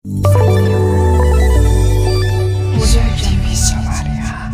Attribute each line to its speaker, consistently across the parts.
Speaker 1: TV Somalia.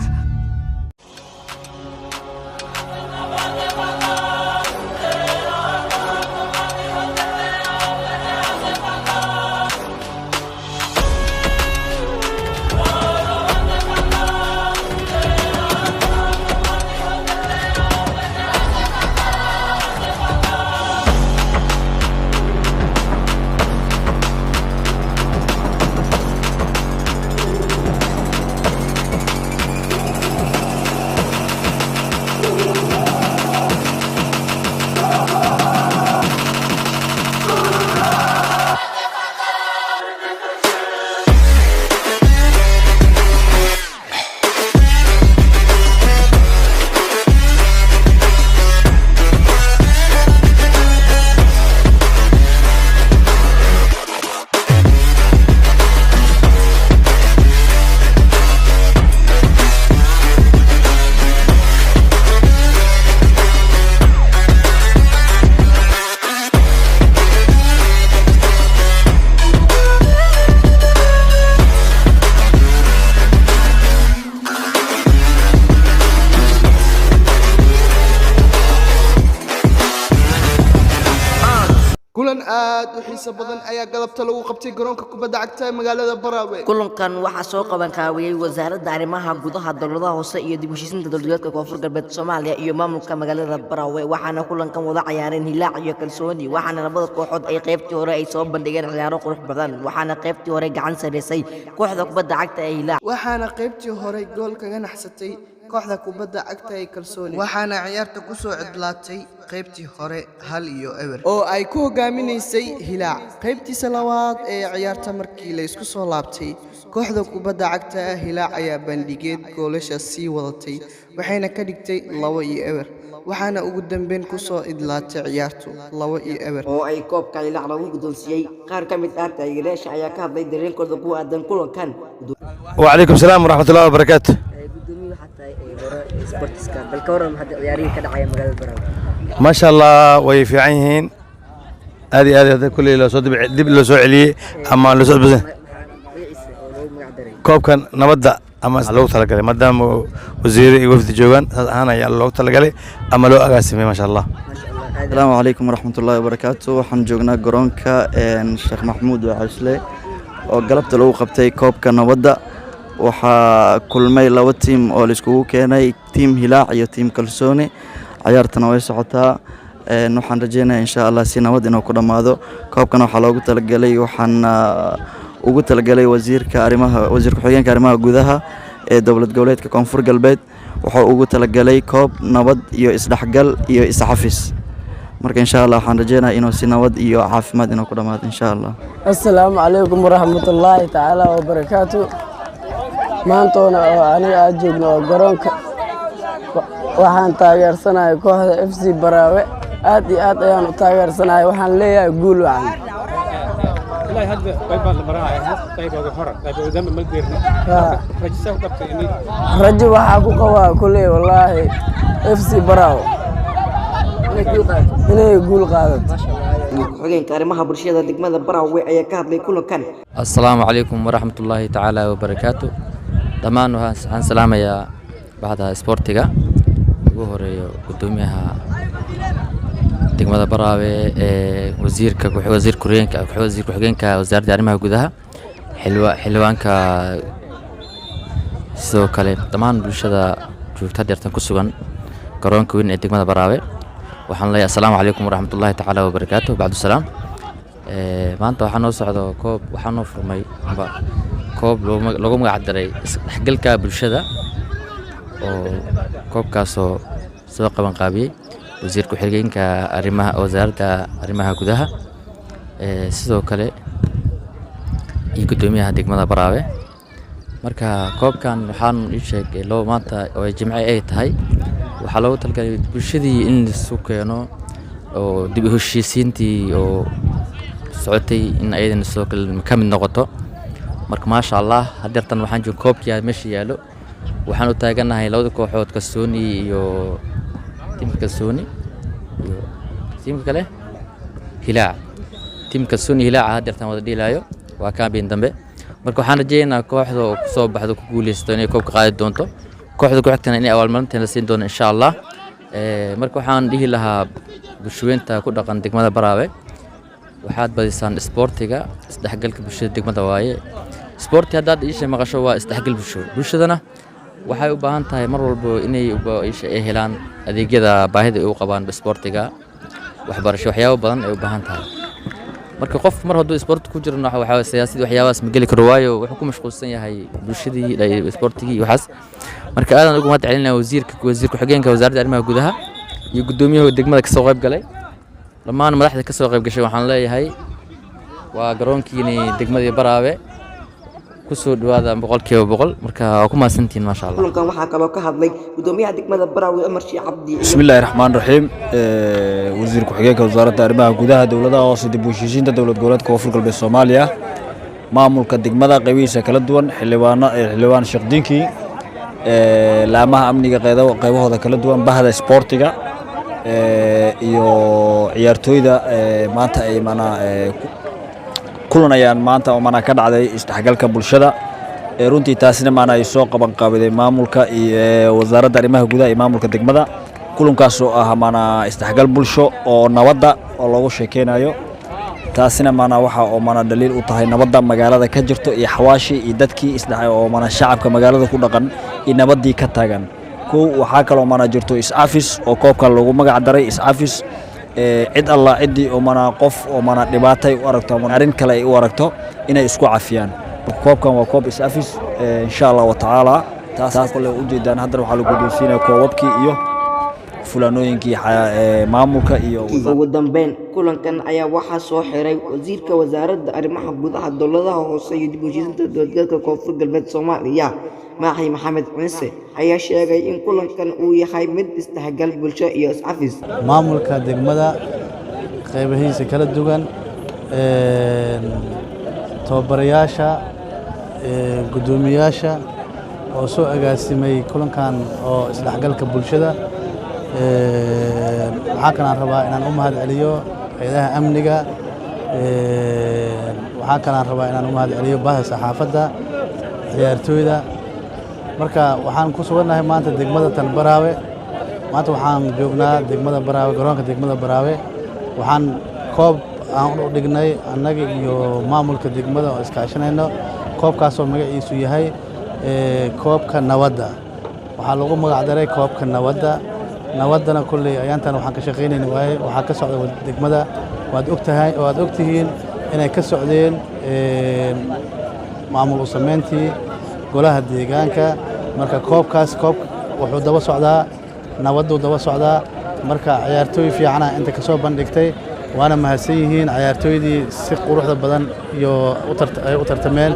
Speaker 2: Kulan aad u xiiso badan ayaa galabta lagu qabtay garoonka kubadda cagta ee magaalada Baraawe.
Speaker 3: Kulankan waxaa soo qaban qaawiyey Wasaaradda Arrimaha Gudaha, Dowladaha Hoose iyo dib u heshiisiinta Dowlad Goboleedka Koonfur Galbeed Soomaaliya iyo maamulka magaalada Baraawe, waxaana kulankan wada ciyaareen Hilaac iyo Kalsooni. Waxaana labada kooxood ay qaybtii hore ay soo bandhigeen ciyaaro qurux badan, waxaana qaybtii hore gacan sareysay kooxda kubadda cagta ee Hilaac.
Speaker 2: Waxaana qaybtii hore gool kaga naxsatay kooxda kubadda cagta ee Kalsooni, waxaana ciyaarta ku soo cidlaatay qaybtii hore 1-0 oo ay ku hogaaminaysay Hilaac. Qaybtiisa labaad ee ciyaarta markii la isku soo laabtay, kooxda kubadda cagta Hilaac ayaa bandhigeed goolasha sii wadatay, waxayna ka dhigtay 2-0, waxaana ugu dambeyn ku soo idlaatay ciyaartu 2-0
Speaker 3: oo ay koobka Hilaac lagu guddoonsiiyey. Qaar ka mid ah taageerayaasha ayaa ka hadlay dareenkooda ku aadan kulankan.
Speaker 4: وعليكم السلام ورحمة الله وبركاته.
Speaker 3: Gudoomiye, waxaa tahay hore sportiska, bal ka waran hadda ciyaarihii ka dhacaya magaalada Baraawe?
Speaker 4: ما شاء الله, way fiican yihiin aad iyo aad. Hadda kulley loo soo dib loo soo celiyey ama loo soo
Speaker 3: Magaciisa oo loogu magac daray
Speaker 4: koobkan nabadda ama loogu talagalay, maadaama wasiiro iyo wafdi joogaan, saas ahaan ayaa loogu talagalay ama loo agaasimay, maasha Allah.
Speaker 3: Maasha Allah, aad.
Speaker 5: Asalaamu calaykum waraxmatullaahi wabarakaatu. Waxaan joognaa garoonka Sheekh Maxamuud Wacisle oo galabta lagu qabtay koobka nabadda. Waxaa kulmay laba tiim oo laiskugu keenay, tiim Hilaac iyo tiim Kalsooni. Ciyaartana way socotaa. Waxaan rajeynayaa, insha Allah, si nabad inuu ku dhammaado. Koobkan waxaa loogu talagalay, waxaan ugu talagalay wasiirka arrimaha, wasiir ku-xigeenka arrimaha gudaha ee Dowlad Goboleedka Koonfur Galbeed. Wuxuu ugu talagalay koob nabad iyo isdhexgal iyo isxafis. Marka, insha Allah, waxaan rajeynayaa inuu si nabad iyo caafimaad inuu ku dhammaado, insha Allah.
Speaker 6: Asalaamu calaykum waraxmatullaahi tacaala wabarakaatu. Maantoona oo aniga aad joogno oo garoonka, waxaan taageersanahay kooxda FC Baraawe. Aad iyo aad ayaan u taageersanahay. Waxaan leeyahay guul wacan.
Speaker 7: Ilaahay hadda qayb la baraaya, qaybooda hore, qaybooda dambe ma deerna. Rajisa ku qabtay inay
Speaker 6: Rajo waxaa ku qabaa kulley, wallaahi, FC Baraawe inay guul qaadato.
Speaker 3: Ku-xigeenka arrimaha bulshada degmada Baraawe ayaa ka hadlay kulankan.
Speaker 8: Asalaamu calaykum waraxmatullaahi tacaala wabarakaatu. Dhammaan waxaan salaamayaa baxda isboortiga, ugu horeeyo gudoomiyaha degmada Baraawe ee wasiirka, wasiir ku-xigeenka, wasiir ku-xigeenka Wasaaradda Arrimaha Gudaha, xildhibaanka, sidoo kale dhammaan bulshada joogta hadeertan ku sugan garoonka weyn ee degmada Baraawe. Waxaan leeyahay asalaamu calaykum waraxmatullaahi tacaala wabarakaatu. Bacdusalaam, maanta waxaa noo socdo koob, waxaa noo furmay amba koob loogu magac daray isdhexgalka bulshada, oo koobkaasoo soo qaban qaabiyey wasiir ku-xigeenka arrimaha Wasaaradda Arrimaha Gudaha, sidoo kale iyo guddoomiyaha degmada Baraawe. Marka koobkan waxaan ii sheegay loo maanta oo ay Jimce ay tahay, waxaa loogu talagalay bulshadii in laisu keeno oo dib u heshiisiintii oo socotay in ayadana sidoo kale ka mid noqoto. Marka, maasha Allah, hadeertan waxaan jooga koobkii meesha yaallo. Waxaan u taaganahay labada kooxood, Kalsooni iyo tiimka Kalsooni iyo tiimka kale Hilaac. Tiimka Kalsooni, Hilaaca hadeertan wada dhiilaayo. Waa campaign dambe. Marka waxaan rajeynaynaa kooxda oo kusoo baxdo, ku guuleysato, inay koobka qaadi doonto, kooxda ku xigtana inay abaalmarinteena la siin doono, insha Allah. Marka waxaan dhihi lahaa bulshaweynta ku dhaqan degmada Baraawe, waxaad badisaan isboortiga. Isdhexgalka bulshada degmada waaye isboorti. Haddaad iisha maqasho, waa isdhexgal bulsho. Bulshadana waxay u baahan tahay mar walbo inay iisha ay helaan adeegyada baahida ay u qabaan, isboortiga, waxbarasho, waxyaabo badan ay u baahan tahay. Marka qof mar hadduu isboorti ku jirno, waxa siyaasadii waxyaabahaas ma geli karo, waayo wuxuu ku mashquulsan yahay bulshadii, isboortigii iyo waxaas. Marka aadaan ugu mahad celinaya wasiirka, wasiir ku-xigeenka wasaaradda arrimaha gudaha iyo guddoomiyaha degmada kasoo qayb galay, dhammaan madaxda kasoo qayb gashay. Waxaan leeyahay waa garoonkiini degmadii Baraawe, kusoo dhawaada 100%. Marka waa ku mahadsantihiin, maasha Allah.
Speaker 3: Kulankan waxaa kaloo ka hadlay gudoomiyaha degmada Baraawe, Cumar Sheekh Cabdi.
Speaker 9: Bismi illaahi raxmaan raxiim. Wasiir ku-xigeenka wasaaradda arrimaha gudaha, dowladaha hoose, dib u heshiisiinta dowlad goboleedka Koonfur Galbeed Soomaaliya, maamulka degmada qaybihiisa kala duwan, xildhibaano, xildhibaan Sheekh Dinki, laamaha amniga qaybahooda kala duwan, bahda isboortiga iyo ciyaartooyda, maanta ay maanaa kulanayaan maanta oo maanaa ka dhacday isdhexgalka bulshada. Runtii taasina maanaa ay soo qaban qaabiday maamulka iyo wasaaradda arrimaha gudaha iyo maamulka degmada. Kulankaas oo ah maanaa isdhexgal bulsho oo nabadda oo loogu sheekeynayo, taasina maanaa waxa oo maanaa daliil u tahay nabadda magaalada ka jirto iyo xawaashi iyo dadkii isdhex oo maanaa shacabka magaalada ku dhaqan iyo nabaddii ka taagan. Kow, waxaa kaloo maanaa jirto is-cafis oo koobka lagu magac daray is-cafis. Cid alla ciddii oo maanaa qof oo maanaa dhibaatay u aragto ama arrin kale ay u aragto inay isku cafiyaan. Koobkan waa koob is-cafis, insha Allah wa tacaala. Taas kole ujeedaan haddana waxaa la guddoonsiinaya koobabkii iyo fulaanooyinkii maamulka iyo
Speaker 3: Ugu dambeyn, kulankan ayaa waxaa soo xiray wasiirka wasaaradda arrimaha gudaha, dowladaha hoose iyo dib u heshiisiinta dowladgoboleedka Koonfur Galbeed Soomaaliya, Maaxi Maxamed Ciise, ayaa sheegay in kulankan uu yahay mid isdhexgal bulsho iyo iscafis.
Speaker 10: Maamulka degmada qaybihiisa kala duwan, tababarayaasha, guddoomiyaasha oo soo agaasimay kulankan oo isdhexgalka bulshada. Waxaa kalaan rabaa inaan u mahad celiyo hay'adaha amniga. Waxaa kalaan rabaa inaan u mahad celiyo bahda saxaafadda, ciyaartooyda. Marka waxaan ku sugannahay maanta degmada tan Baraawe. Maanta waxaan joognaa degmada Baraawe, garoonka degmada Baraawe. Waxaan koob aan u dhignay annaga iyo maamulka degmada oo iskaashanayno, koobkaasoo magaciisu yahay koobka nabadda. Waxaa lagu magac daray koobka nabadda. Nabaddana kolley ayaantan waxaan ka shaqaynayna waaye. Waxaa ka socda degmada, waad ogtahay, waad ogtihiin inay ka socdeen maamul u samayntii golaha deegaanka. Marka koobkaas koob wuxuu daba socdaa nabadduu daba socdaa. Marka ciyaartooy fiicana inta ka soo bandhigtay, waana mahadsan yihiin ciyaartooydii si quruxda badan iyo ay u tartameen.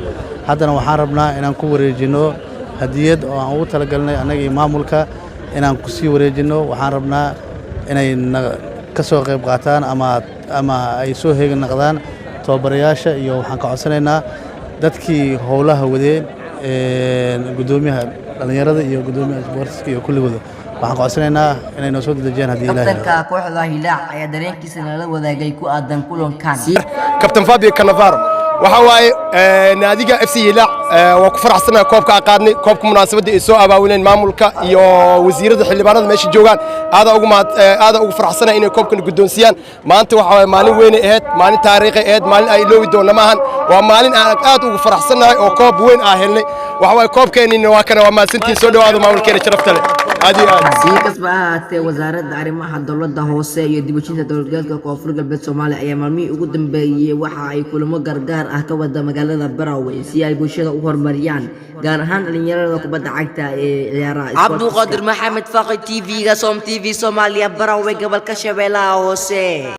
Speaker 10: Haddana waxaan rabnaa inaan ku wareejinno hadiyad oo aan ugu talagalnay annaga iyo maamulka inaan ku sii wareejinno. Waxaan rabnaa inay ka soo qayb qaataan ama ay soo heegi naqdaan tababarayaasha, iyo waxaan ka codsanaynaa dadkii howlaha wadeen, guddoomiyaha dhallinyarada iyo guddoomiyaha isboortiska iyo kulligooda. Waxaan ka codsanaynaa inay noo soo dedejiyaan haddii Ilaahay.
Speaker 3: Kabtanka kooxda Hilaac ayaa dareenkiisa nala wadaagay ku aadan kulankan.
Speaker 11: Kabtan Fabio Cannavaro waxa waaye naadiga FC Hilaac waa ku faraxsanahay koobka aan qaadnay, koobka munaasabadda ay soo abaabuleen maamulka iyo wasiirada, xildhibaanada meesha joogaan. Aada ugu mahad, aada ugu faraxsanahay inay koobkan guddoonsiyaan maanta. Waxa waaye maalin weyn ay ahayd, maalin taariikhi ahayd, maalin ay iloowi doona maahan. Waa maalin aan aad ugu faraxsanahay oo koob weyn aan helnay. Waxa waaye koobkeenina waa kana. Waa mahadsantihiin, soo dhawaada maamulkeena sharafta leh, aad iyo aad.
Speaker 3: Si kastaba ha ahaatee, wasaaradda arrimaha dowladda hoose iyo dib u heshiisiinta dowlad goboleedka Koonfur Galbeed Soomaaliya ayaa maalmihii ugu dambeeyey waxa ay kulamo gargaar ah ka wada magaalada Baraawe si ay bulshada u horumariyaan, gaar ahaan dhalinyarada kubadda cagta ee ciyaaraha. Cabduqaadir Maxamed Faaqi, TV-ga Som TV Soomaaliya, Baraawe, gobolka Shabeellaha Hoose.